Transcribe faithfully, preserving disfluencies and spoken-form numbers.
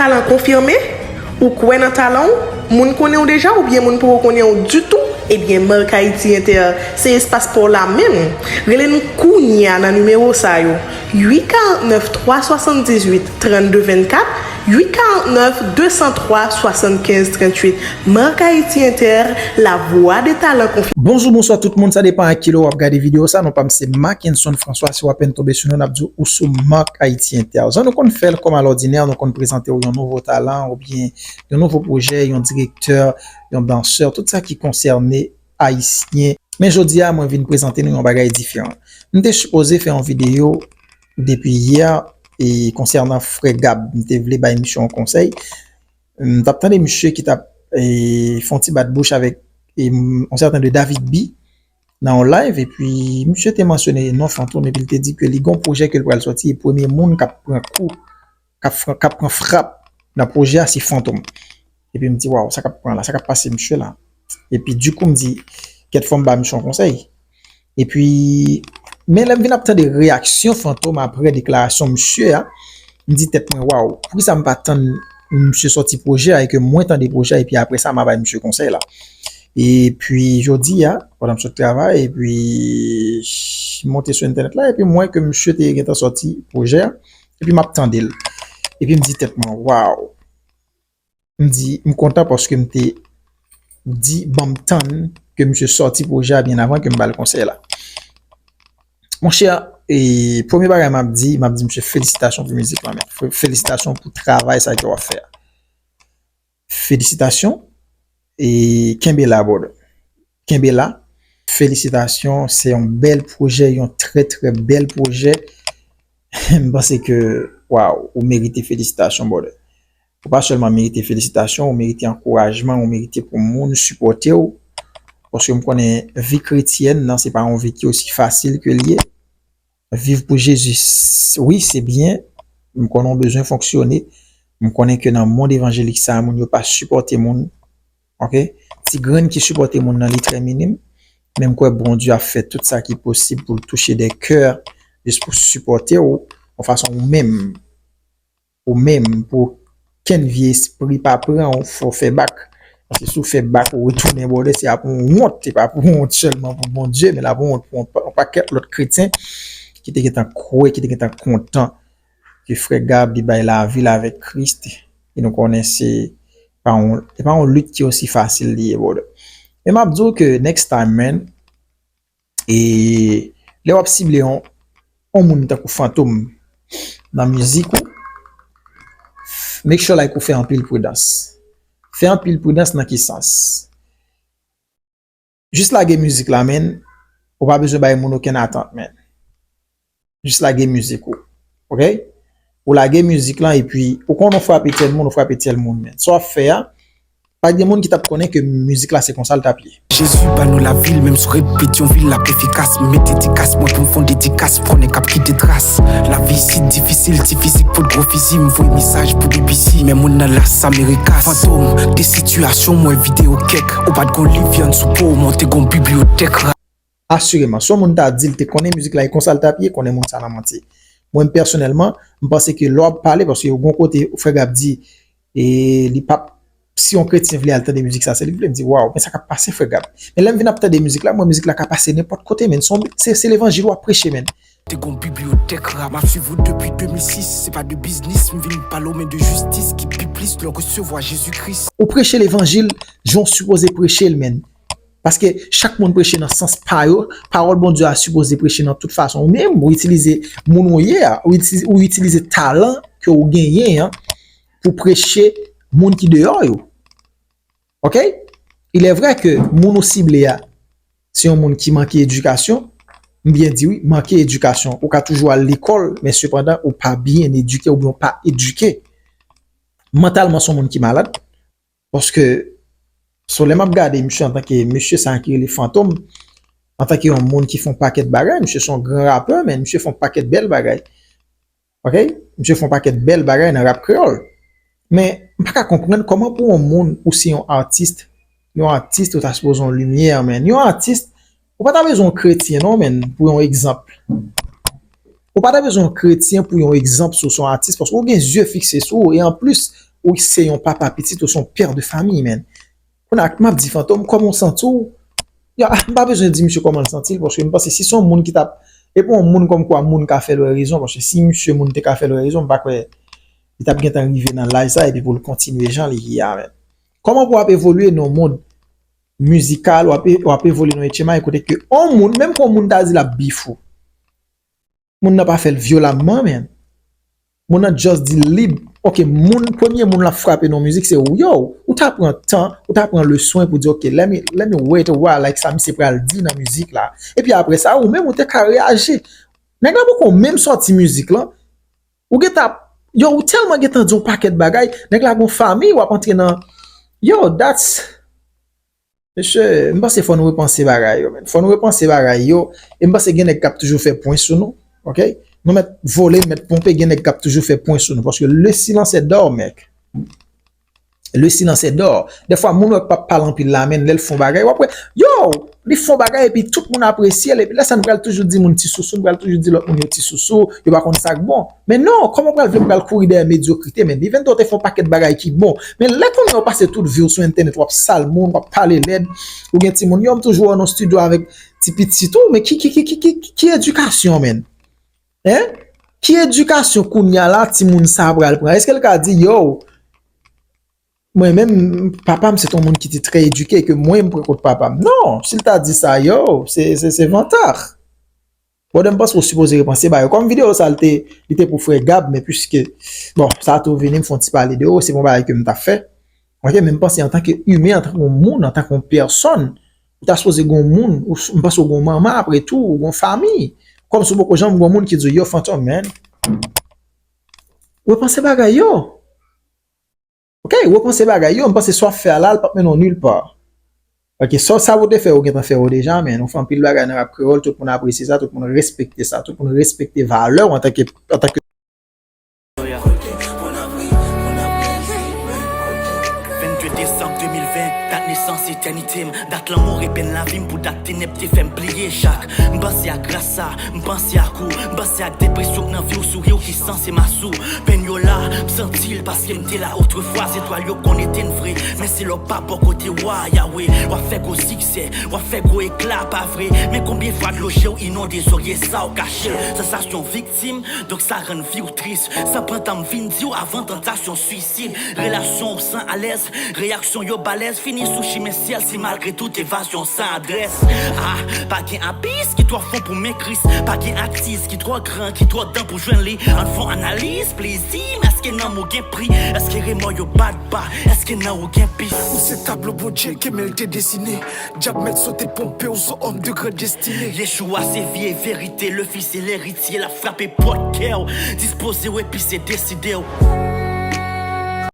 Talan konfime? Ou kwè nan talan w? Moun konnen w deja oubyen moun poko konnen w ditou? Ebyen, Marc Haïti Inter se espas pa w la menm. Rele nou kounye a nan nimewo sa yo: uit karant nèf twa swasanndizuit trannde vennkat, uit karant nèf de san twa swasannkenz tranntuit. Marc Haïti Inter, la voix des talents confirmés. Bonjou, bonswa tout moun, sa depann ak kilè w ap gade videyo sa. Non pa m se Mackenson François, si w apèn tonbe sou nou, n ap di w ou sou Marc Haïti Inter. Jan nou konn fè l, kòm alòdinè, nou konn prezante w yon nouvo talan oubyen yon nouvo pwojè, yon direktè, yon dansè, tout sa ki konsène ayisyen. Men jodi a, mwen vin prezante nou yon bagay diferan. M te sipoze fè yon videyo depi yè e konsènan frè Gab. M te vle bay misye yon konsèy. M t ap tande misye ki t ap e, fè yon ti bat bouch avèk e, yon sèten de David B nan yon live, epi misye te mansyone non Fantom, epi l te di ke li gon pwojè ke l pral sòti, e premye moun k ap pran kou, k ap, k ap pran frap nan pwojè a, se Fantom. Epi m di, waw, sa k ap pran la, sa k ap pase misye la? Epi dikou m di, kèt, fò m ba misye yon konsèy. Epi, men lè m vin ap tande reyaksyon Fantom apre deklarasyon misye a, m di tèt mwen, waw, poukisa m pa tann misye sòti pwojè a e ke mwen tande pwojè a, epi apre sa, m a bay misye konsèy la. Epi, jodi a, pandan m sot travay, epi, m monte sou entènèt la, epi m wè ke misye te gentan sòti pwojè a, epi m ap tande l. Epi m di tèt mwen, waw, m di, m kontan paske m te di, ban m tann ke misye sòti pwojè a byen avan ke m ba l konsèy la. Monchè, e, premye bagay m ap di, m ap di misye felisitasyon pou mizik lan, men. Fe-, felisitasyon pou travay sa ke w ap fè a. Felisitasyon, e kenbe la, brother. Kenbe la. Felisitasyon, se yon bèl pwojè, yon trè, trè bèl pwojè. M panse ke, waw, ou merite felisitasyon, brother. Ou pa sèlman merite felisitasyon, ou merite ankourajman, ou merite pou moun sipòte w. Paske m konnen vi kretyèn nan, se pa yon vi ki osi fasil ke l ye. Viv pou Jezi, s-, wi, se byen. M konnen w bezwen fonksyone. M konnen ke nan mond evanjelik sa a, moun yo pa sipòte moun. Oke? Ti grenn ki sipòte moun nan, li trè minim. Men m kwè Bondye ap fè tout sa ki posib pou l touche de kè, jis pou sipòte w, yon fason ou menm, ou menm, pou kenn vye espri pa pran w, fò w fè bak. Paske si w fè bak, ou retounen, brother, se ap yon wont, se pa pou wont sèlman pou Bondye, men l ap yon wont pou yon pa-, yon pakèt lòt kretyen ki te gentan kwè, ki te gentan kontan ke frè Gab li bay lavi l avèk Kris, e nou konnen se pa yon, se pa yon lit ki osi fasil li ye, brother. Men m ap di w ke next time, man, e lè w ap sible yon, yon moun tankou Fantom nan mizik ou, make sure like ou fè anpil pridans. Fè anpil pridans nan ki sans? Jis lage mizik la, man. Ou pa bezwen bay moun okenn atant, man. Jis lage mizik ou. Oke? Ou lage mizik lan, epi ou konnen w frape tèl moun, ou frape tèl moun, man. Sa w ap fè a, pa gen moun ki t ap konnen ke mizik la se konsa l t ap ye. Jezi ba nou lavi l, menm si w ret Petyonvil, l ap efikas. M mete ti kas mwen pou m fè yon dedikas pou nèg k ap kite tras. Lavi isit difisil, ti fizik pot gwo fizi, m voye mesaj pou B B C, men moun nan Las Americas. Fantom, de sitiyasyon, m wè videyo kèk, ou pa t gon liv vyann sou po, monte gon bibliyotèk. Asireman, si yon moun ta di l te konnen mizik la e konsa l t ap ye, konnen moun sa nan manti. Mwen pèsonèlman, m panse ke lè w ap pale, paske yon gon kote frè Gab di, e li p ap, si yon kretyen vle al tande mizik sa, se li k vle, m di, waw, men sa k ap pase frè Gab. Men lè m vin ap tande mizik la, mwen mizik la ka pase nenpòt kote, men se, se levanjil w ap preche, men. Te gon bibliyotèk rap, m ap swiv ou depi de mil sis, se pa de biznis, m vin pale w, men de jistis ki pi plis lè w resevwa Jezi Kris. Ou preche levanjil jan w sipoze preche l, men. Paske chak moun preche nan sans pa yo, pawòl Bondye a sipoze preche nan tout fason. Ou menm, ou itilize moun ou ye a, ou itilize, ou itilize talan ke ou genyen an pou preche moun ki deyò yo. Oke? Il est vrai ke moun ou sible a, se yon moun ki manke edikasyon, m byen di wi, manke edikasyon. Ou ka toujou al lekòl, men sepandan, ou pa byen edike oubyen ou pa edike. Mantalman, se yon moun ki malad. Paske, so lè m ap gade misye antanke mesye sa a ki rele Fantom, antanke yon moun ki fè yon pakèt bagay, misye se yon gran rapè, men misye fè yon pakèt bèl bagay. Oke? Misye fè yon pakèt bèl bagay nan rap kreyòl. Men, m pa ka konprann kòman pou yon moun ou se yon atis, yon atis ou ta sipoze yon limyè, men. Yon atis, ou pa ta bezwen yon kretyen, non, men, pou yon egzanp. Ou pa ta bezwen yon kretyen pou yon egzanp sou son atis, paske ou gen zye fikse sou ou, e anplis, ou se yon papa pitit, ou se yon pè de fanmi, man. Kounye a, m ap di Fantom, kòman w santi w? Ya, m pa bezwen di misye kòman l santi l, paske m panse si se yon moun ki t ap, e pou yon moun kòmkwa moun ka fè l wè rezon, paske si misye moun te ka fè l wè rezon, m pa kwè li t ap gentan rive nan laj sa, epi pou l kontinye jan li ye a, man. Kòman pou w ap evolye nan yon mond mizikal, w ap, w ap evolye nan yon H M I, kote ke yon moun, menm ke yon moun ta di l ap bif ou, moun nan pa fè l vyolamman, man. Moun nan just di l lib. Ok, moun, premye moun l ap frape nan mizik, se ou. Yo, ou ta pran tan, ou ta pran le swen pou di, ok, let me, let me wait a while, like sa misye pral di nan mizik la. Epi apre sa, ou menm, ou te ka reyaji. Nèg la poko menm sòti mizik lan. Ou gentan, yo, ou tèlman gentan di yon pakèt bagay, nèg la gon fanmi, w ap antre nan, yo, that's, mesye, m panse fò nou repanse bagay yo, man. Fò nou repanse bagay yo. E m panse gen nèg k ap toujou fè pwen sou nou. Ok? Nou mèt vole, nou mèt ponpe, gen nèg k ap toujou fè pwen sou nou. Paske le silence est d'or, mec. Le silence est d'or. Dèfwa, moun wè k p ap pale anpil la, man, lè l fè yon bagay, w ap wè, yo, li fè yon bagay, epi tout moun apresye l, epi lè sa, nou pral toujou di moun ti sousou, nou pral toujou di lòt moun yo ti sousou, yo pa konn sa k bon. Men non, kòman w pral vle m pral kouri dèyè medyokrite, man? Even though w te fè yon pakèt bagay ki bon. Men lè kounye a w pase tout vi w sou entènèt, w ap sal moun, w ap pale lèd, ou gen timoun, yo, m toujou wè w nan estidyo avèk ti pitit ou, men ki, ki, ki, ki, ki, ki edikasyon, man? Hein? Ki edikasyon kounye a la timoun sa a pral pran? Èske l ka di, yo, mwen menm, papa m se t yon moun ki te trè edike, ke mwen, m pran kot papa m? Non, si l ta di sa, yo, se, se, se vantè. Bon, m panse w sipoze repanse bagay. Kòm videyo sa, li te, li te pou frè Gab, men piske, bon, sa tou vini, m fè yon ti pale de yo, se yon bagay ke m t ap fè. Ok, men m panse antanke imen, antanke yon moun, antanke yon pèsòn, ou ta sipoze gen yon moun, ou, m panse w gen yon manman apre tou, ou gen yon fanmi. Kòm si w poko janm gen yon moun ki di w, yo, Fantom, man, repanse bagay yo. Ok, repanse bagay yo, m panse sa w ap fè a la, l p ap mennen w nil pa. Ok, sa, sa w te fè, ou gentan fè yo deja, men nou fè anpil bagay nan rap kreyòl, tout moun apresye sa, tout moun respekte sa, tout moun respekte valè w antanke, antanke. Vennde desanm de mil ven, dat nesans etènite m, dat lanmou epenn lavi m pou dat tenèb te fè m bliye chak. M panse ak gras sa, m panse ak ou, m panse ak depresyon k nan vi w, souri w ki sanse masou. Penn yo la, m santi l paske m te la otrefwa, zetwal yo konn etenn vre. Men se lè w pa bò kote w a, Yawe, w ap fè gwo siksè, w ap fè gwo ekla, pa vre? Men konbyen fwa dlo je w inonde zorye sa w kache l? Sansasyon viktim, donk sa rann vi w tris. Sa pran tan m vin di w avan tantasyon swisid. Relasyon w san alèz, reyaksyon yo balèz, fini sou chimen syèl si malgre tout evazyon san adrès. Ah, pa gen abis ki twò fon pou men Kris. Pa gen atis ki twò gran, ki twò dan pou jwenn li. Ann fè yon analiz, plezi m, èske nanm ou gen pri? Èske remò yo bat ba? Èske nan ou gen pis? Ou se tablo Bondye ke men l te desine. Dyab mèt sote ponpe w, se yon òm de gran destine. Yeshua se vi e verite, le Fils e leritye, l ap frape pòt kè w. Dispoze w epi se deside w.